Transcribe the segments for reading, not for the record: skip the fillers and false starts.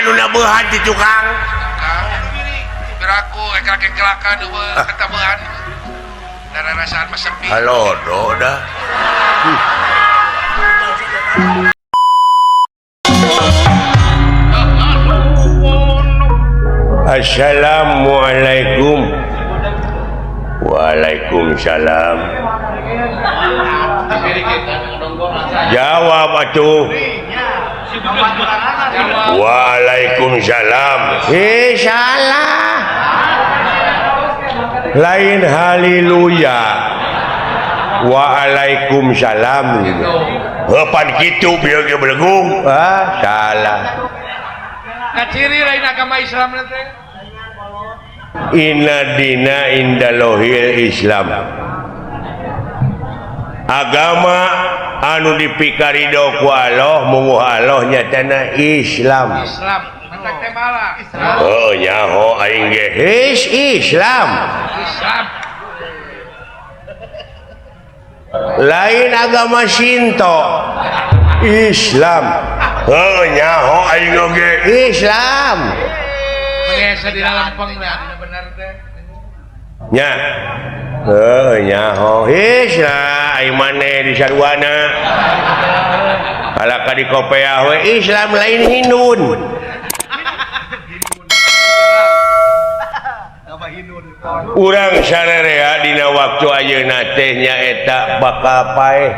Aya nu nabehan di tukang. Beraku eklak-eklakan eueuh katabehan. Dararasaan mah sepi. Halo, do dah. Assalamualaikum. Waalaikumsalam. Jawab atuh. Waalaikumsalam. Salah. Lain haleluya. Waalaikumsalam. Heupan kitu bieu ge belegung. Ah, salah. Kaciri lain agama Islam teh. Inna dina indalohil Islam. Agama anu dipikarido ku Allah munguh Allah nyatana Islam. Islam. Mantak teh malah. Oh nyaho aing ge Islam. Islam. Lain agama Shinto. Islam. Oh nyaho aing oge Islam. Mengesa di lempeng dah bener teh. Nya. Heuh nyaho Islam aing maneh di sarwana. Kalaka di kopeah we Islam lain Hindun. Urang sarerea dina waktu ayeuna teh nyaeta bakal paeh.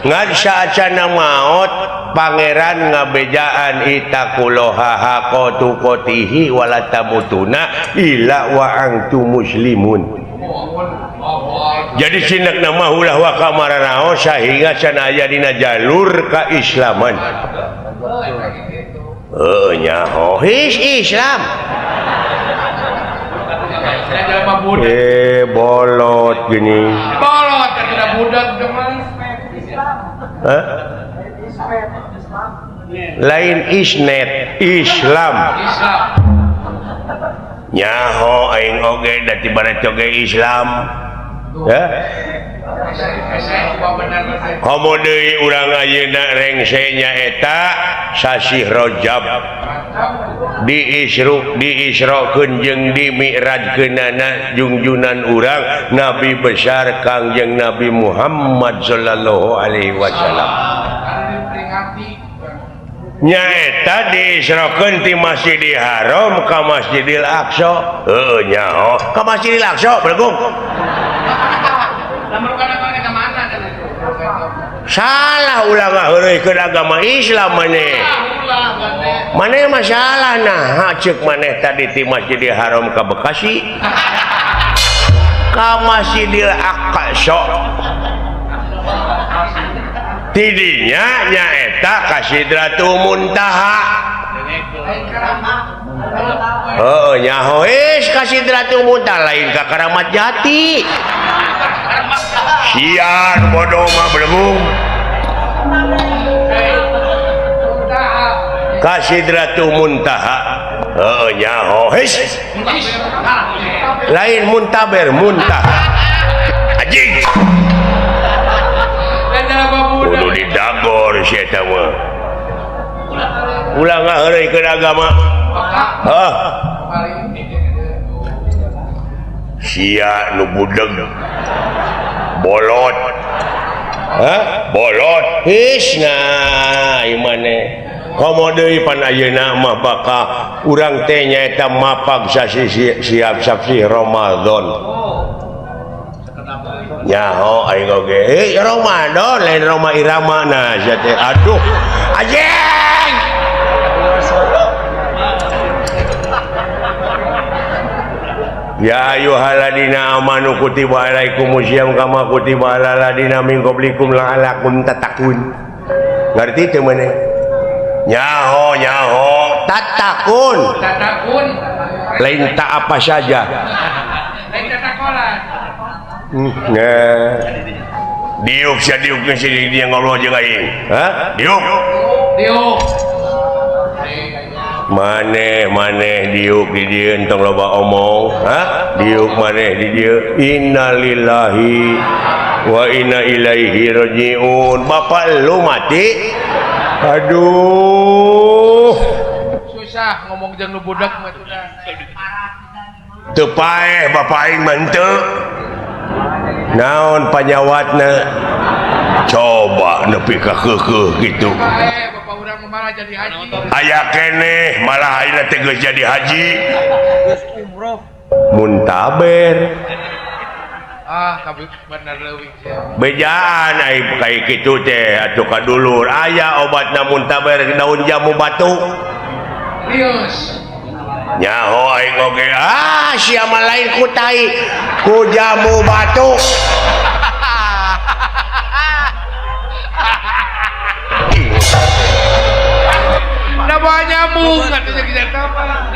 Ngan saacana maot pangeran ngabejaan itaqullaha haqqa tuqatihi wala tamutuna illa wa antum muslimun. Jadi sinak nama ulah wa kamaranaos sehingga can aya dina jalur keislaman. Heuh nyaho his Islam. Bolot gini. Bolot tidak budak teman. Hah? Lain isnet Islam. Islam. Nyaho aing oge da ti barat oge Islam. Hah? Komo deui urang ayeuna rengse nyaeta sasih Rajab. Diisrokeun jeung dimi'rajkeunana jungjunan urang Nabi besar Kangjeng Nabi Muhammad sallallahu alaihi wasallam. Nyaeta diisrokeun ti Masjidil Haram ka Masjidil Aqsa. Heuh nyaho ka Masjidil Aqsa belegung. Salah ulah ngaheureuykeun agama Islam maneh. Maneh masalah nah ceuk maneh tadi ti Masjidil Haram ka Bekasi ka Masjidil Aqsa. Tidinya nyaeta ka Sidratul Muntaha. Heuh nyaho geus ka Sidratul Muntaha lain ka Karamat Jati. Sian bodoh mah belegung. Ka Sidratul Muntaha. Heuh nyaho geus. Lain muntaber muntaha. Anjing. Kudu didagor si eta mah. Ulah ngaheureuykeun agama. Hah. Sia nu budeg. Bolot. Hah? Bolot. His nah ieu maneh. Komo deui pan ayeuna mah bakal urang teh nyaeta mapag sasi siap sasi Ramadan. Nyaho aing oge. Eh Ramadan lain Roma Irama nah sia teh. Aduh. Anjing. Ya ayyuhalladzina amanu kutiba alaikumusiyam kama kutiba alal ladzina min qablikum la'allakum tattaqun. Ngerti teu maneh? Nyaho nyaho tattaqun. Tattaqun. Lain tak apa saja. Lain tatakolan. Nah. Diuk sia diuk si dia ngobrol jeung aing. Hah? Diuk. Diuk. Maneh maneh diuk di dieu entong loba omong. Hah? Diuk maneh di dieu. Innalillahi wa inna ilaihi rajiun. Bapak lu mati. Aduh. Susah ngomong jeung nu budak mah atuh. Teu paeh bapak aing mah henteu. Naon panyawatna? Coba nepi ka keukeuh kitu. Bapak urang malah jadi haji. Aya keneh malah ayeuna teh geus jadi haji. Geus umroh. Muntaber. Ah, tapi bener leuwih sia. Bejaan ai kaya kitu teh atuh ka dulur aya obatna muntaber daun jamu batu. Rius. Nyaho aing oge ah sia mah lain ku tai ku jamu batu. Da bawa nyamuk atuh jeung eta mah.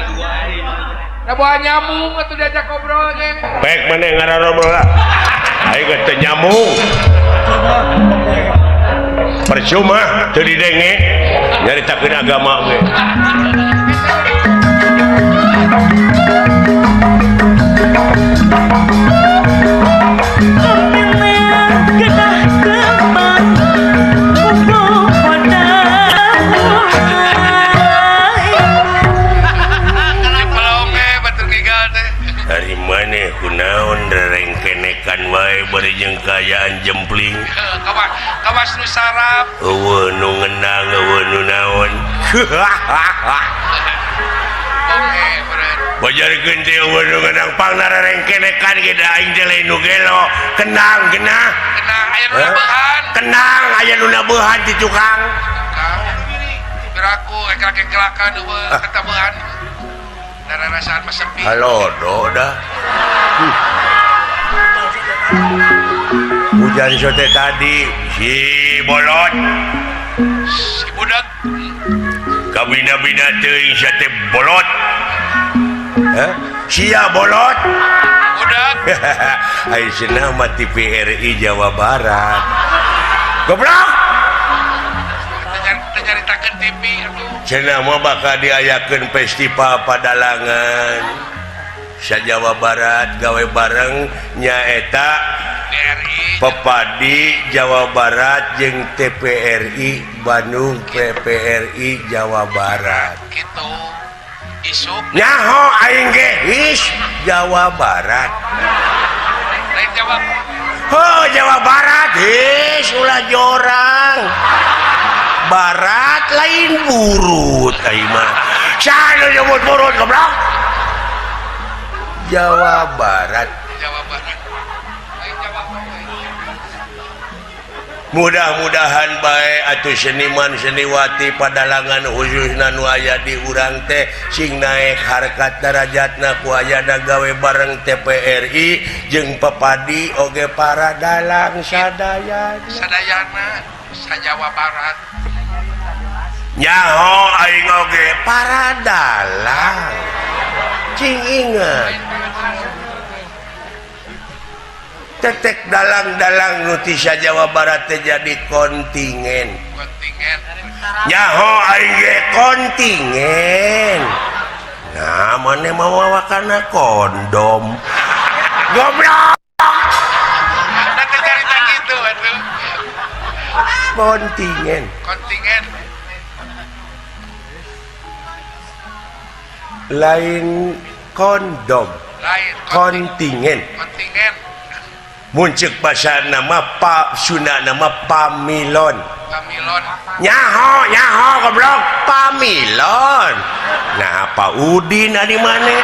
Da bawa nyamuk atuh diajak ngobrol ge. Pek maneh ngarobrol lah. Aing geus teu nyamuk. Percuma teu didenge nyaritakeun agama ge. Ari maneh kunaon rerengkenekan wae bari jeung kaayaan jempling. Kawas nu sarap. Eueuh nu ngenang eueuh nu naon. Bajarkeun teh eueuh nu ngenang pangna rerengkenekan ge da aing teh lain nu gelo. Kenang genah. Kenang aya nu nabeuhan. Kenang aya nu nabeuhan ti tukang. Piraku eklak-eklakan eueuh katabehan. Dararasaan mah sepi. Halo do dah. Hujan sote tadi si bolot. Si budak. Kabina-bina teuing sia teh bolot. Hah? Sia bolot. Budak. Ai cenah mah TVRI Jawa Barat. Goblok. Teu nyaritakeun TV atuh. Cenah mah bakal diayakeun festival padalangan sa Jawa Barat gawe bareng nyaeta Pepadi Jawa Barat jeung TPRI Bandung PPRI Jawa Barat. Kitu isuk nyaho aing ge his Jawa Barat. Lain Jawa. Oh Jawa Barat his ulah jorang. Barat lain burut aing mah. Saha nu nyebut burut goblok? Jawa Barat. Jawa Barat. Lain Jawa Barat. Mudah-mudahan bae atuh seniman seniwati padalangan khususna nu aya di urang teh sing naek harkat darajatna ku ayana gawe bareng TPRI jeung Pepadi oge para dalang sadayana. Sadayana sa Jawa Barat. Nyaho aing oge para dalang. Cing inget. Tetek dalang-dalang nu ti Jawa Barat teh jadi kontingen. Kontingen. Nyaho aing ge kontingen. Nah, maneh mawa kana kondom. Goblok. Da teu carita kitu atuh. Kontingen. Kontingen. Lain kondom. Lain kontingen. Kontingen. Muncul bahasa nama Pak Sunda nama Pamilon. Pamilon. Nyaho, nyaho goblok Pamilon. Nah, Pak Udin ari maneh.